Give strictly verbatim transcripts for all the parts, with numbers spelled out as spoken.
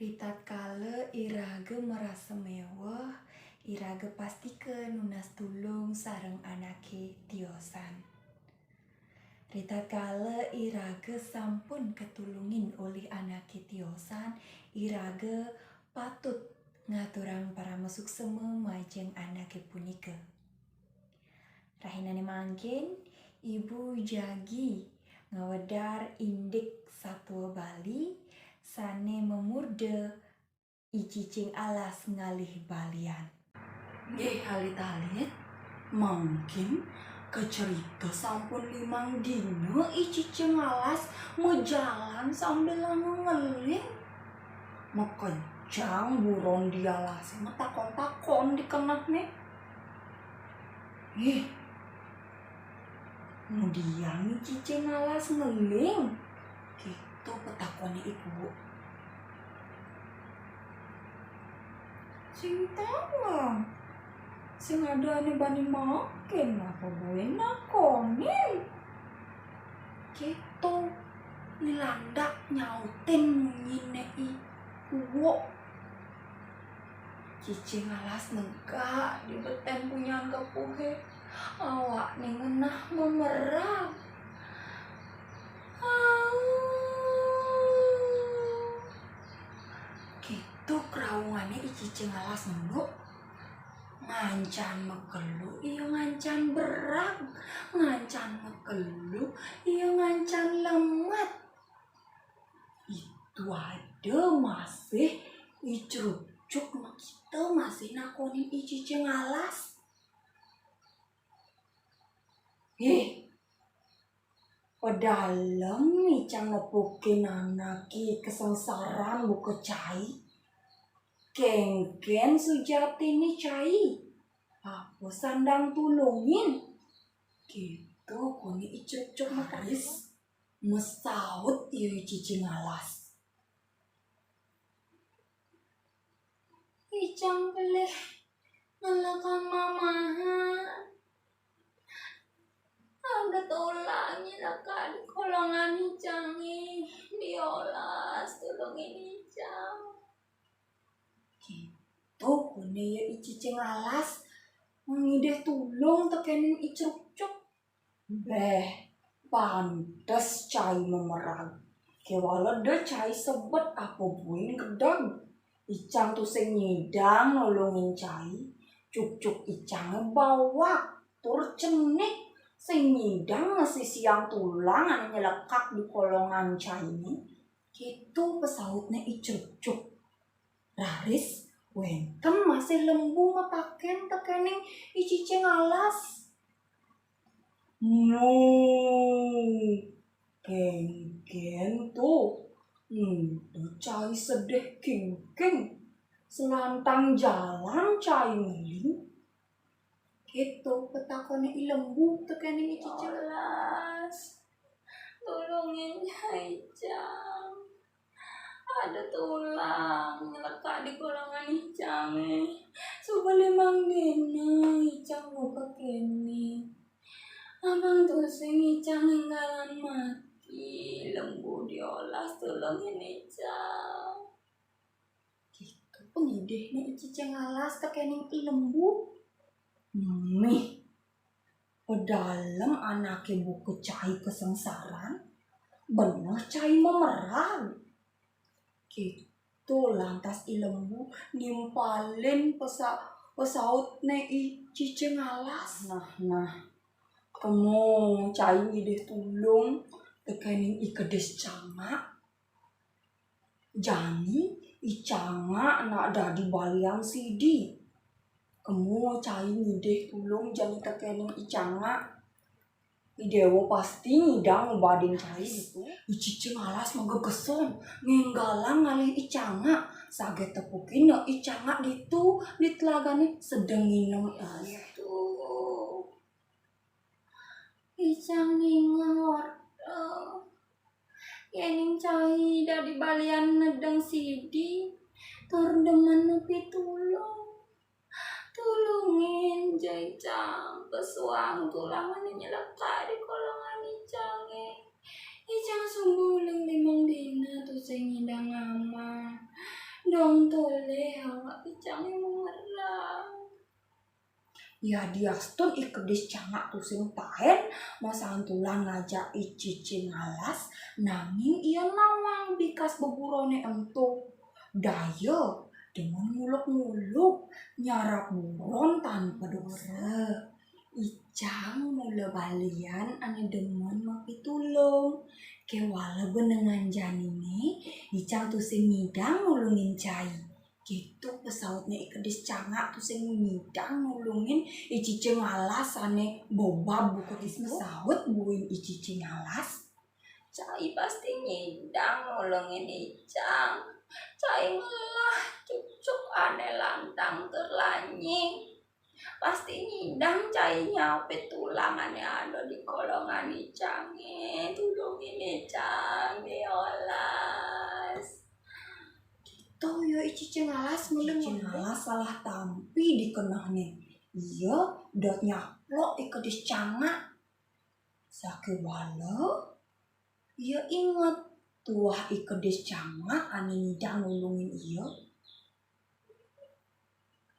Ritatkala iraga marasa meweh, iraga pastika nunas tulung sareng anake tiosan. Ritatkala iraga sampun katulungin olih anake tiosan, iraga patut ngaturang paramasuksema majeng anake punika. Rahinane mangkin, Ibu jagi ngwedar indik satua Bali sane mamurda I Cicing Alas ngalih balian. Nggih, alit-alit, mangkin kacerita sampun limang dina I Cicing Alas majalan sambilanga ngeling. Makejang buron di alase, matakon-takon di kenehne. Ih, kemudian I Cicing Alas ngeling. Gitu petakone ibu. Sing tawang. Sing ada ane bani makin, apa buin nakonin? Gitu. I Landak nyautin munyine I Kuuk. Cicing Alas negak di beten punyan kepuhe. Awakne ngenah memerag. Au. Gitu kraungane I Cicing Alas nunduk. Ngancan makelu, iya ngancan berag. Ngancan makelu, iya ngancan lemet. Itu ada masih I Crucuk makita masih nakonin I Cicing Alas. Ih, pedalem icang nepukin anake kasengsaran buka cai. Kengken sujatine cai. Apa sandang tulungin? Gitu kone I Crucuk makaris. Masaut ia I Cicing Alas. Icang pelih ngelekang mamahan. Ada tulang nyelekak di kolongan icange. Diolas tulungin icang. Gitu kone ia I Cicing Alas ngidih tulung tekening I Crucuk. Beh, pantes cai memerag. Kewala da cai sebet apa buin kedeg. Icang tusing nyidang nulungin cai. Cukcuk icange bawak tur cenik. Sing nyidang ngasisiang tulang ane nyelekak di kolongan caine. Gitu pesautne I Crucuk. Raris wenten masih lembu mapaken tekening I Cicing Alas. Mu, kengken to, ngeduh cai sedih kengken. Selantang jalan cai ngeling. Gitu petakone I Lembu tekening I Cicing Alas. Tulungin icang. Ada tulang nyelekak di kolongan icange. Suba limang dina icang buka kene. Abang tusing icang enggalan mati, Lembu diolas tulungin icang. Gitu pangidihne I Cicing Alas tekening I Lembu. Mih, pedalem anake buka cai kasengsaran, beneh cai memerag. Gitu lantas I Lembu nimpalin pesa-, pesautne I Cicing Alas. Nah, nah. Kemo cai ngidih tulung tekening I Kedis Cangak. Jani I Cangak nak dadi balian sidi. Kemo cai ngidih tulung jani tekening I Cangak. I Dewa pasti ngidang ngubadin cai gitu. I Cicing Alas magegesan, ngenggalang ngalih I Cangak. Saget tepukin I Cangak ditu di telagane sedeng nginem air. Tuh. Icang ningeh orta. Yening cai dadi balian nedeng sidi, tur demen nepitulung. Tulungin ja icang, pesuang tulang ane nyelekak di kolongan icange. Icang suba uling limang dina tusing ngidang ngamal. Dong tole, awak icang mengerang. Ya diastun i kedis cangak tusing taen, masantulan ngajak i cicing alas, nanging ia nawang bikas beburone ento. Daya demen nguluk-nguluk, nyarap buron tanpa dosa. Icang mula balian ane demen mapitulung. Kewala benengan janine, icang tusing ngidang nulungin cai. Gitu pesautne i kedis cangak tusing ngidang nulungin i cicing alas ane bobab buka. Pesaut buin i cicing alas, "Cai pasti ngidang nulungin icang. Cai ngelah cucuk ane lantang tur lanying. Pasti ngidang cai nyapit tulang ane ada di kolongan icange. Tulungin icang, diolas." Gitu ya i cicing alas ngelem. Cicing alas salah tampi dikenehne. Ia dot nyaplok i kedis cangak. Sakewala ia inget tuah i kedis cangak ane ngidang nulungin ia.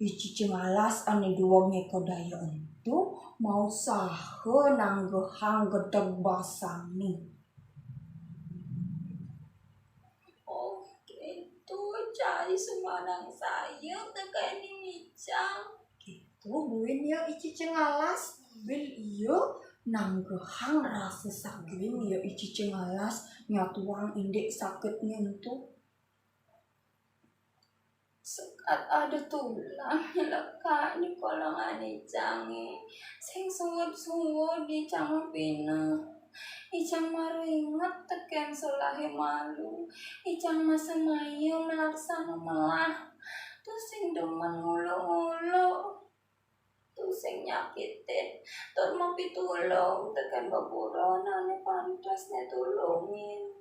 I cicing alas ane duweg ngeka daya ento mausaha nanggehang gedeg basangne. "Oh, gitu, cai sumanang saya tekening icang." Gitu buin ya i cicing alas, buin ia nanggehang rasa sakit. Buin ya i cicing alas nyatuang indik sakitne ento. "Sekat ada tulang nyelekak di kolongan icange. Sing suud-suud icang mapineh. Icang mara inget teken solahe malu. Icang masemaya malaksana melah. Tusing demen nguluk-nguluk. Tusing nyakitin tur mapitulung teken beburon ane pantes ne tulungin.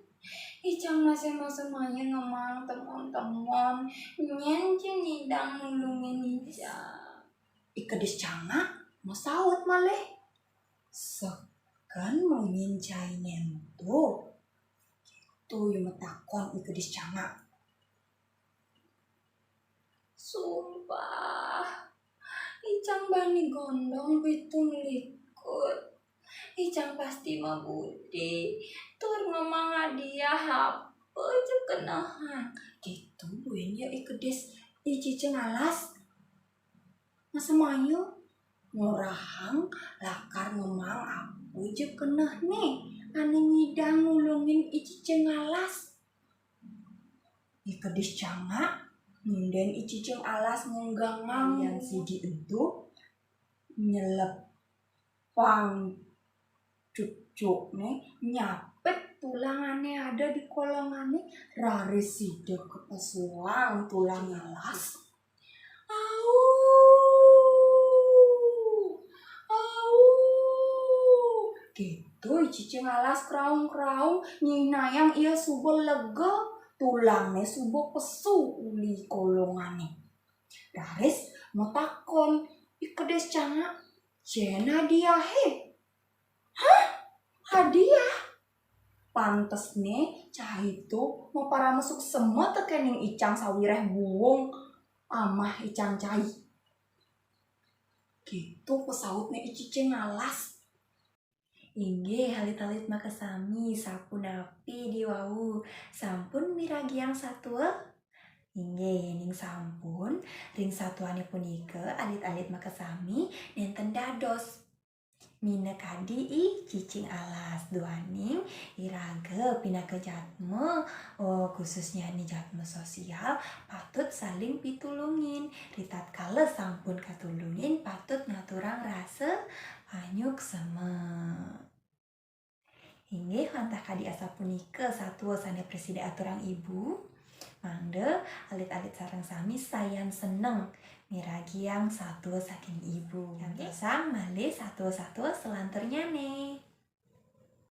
Icang masih masemaya ngemang temon-temon, nyen cai ngidang nulungin icang." I kedis cangak masaut malih, "Seken munyin caine ento?" Gitu ia matakon i kedis cangak. "Sumpah, icang bani gondong pitung likur. Icang pasti mabudi tur ngemang hadiah apa ja kenehang." Gitu buin ya i kedis i cicing alas. Masemaya ngorahang lakar ngemang apa ja kenehne ane ngidang nulungin i cicing alas. I kedis cangak nunden i cicing alas ngenggangang. Yan sidi ento nyelepang cucukne nyapit tulang ane ada di kolongane, raris sida kepesuang tulang alas. "Au! Au!" Gitu i cicing alas kraung-kraung, nyinayang ia suba lega, tulangne suba pesu uli kolongane. Raris matakon i kedis cangak, "Jen hadiahe?" "Hah? Hadiah?" Pantesne cai to maparama suksema tekening icang sawireh buung amah icang cai. Gitu pesautne i cicing alas. Inggih, alit-alit makasami, sapunapi diwau? Sampun miragiang satua? Inggih, yening sampun, ring satuane punika alit-alit makasami nenten dados. Minakadi i cicing alas duaning iraga pinaka jatma, oh, khususnyane jatma sosial, patut saling pitulungin. Ritatkala sampun katulungin, patut ngaturang rasa panyuksma. Inggih, wantah kadi asapunika satua sane prasida aturang ibu. Mangda alit-alit sareng sami sayan seneng miragiang satua saking ibu. Inggih. Ngantosang malih satua-satua salanturnyane.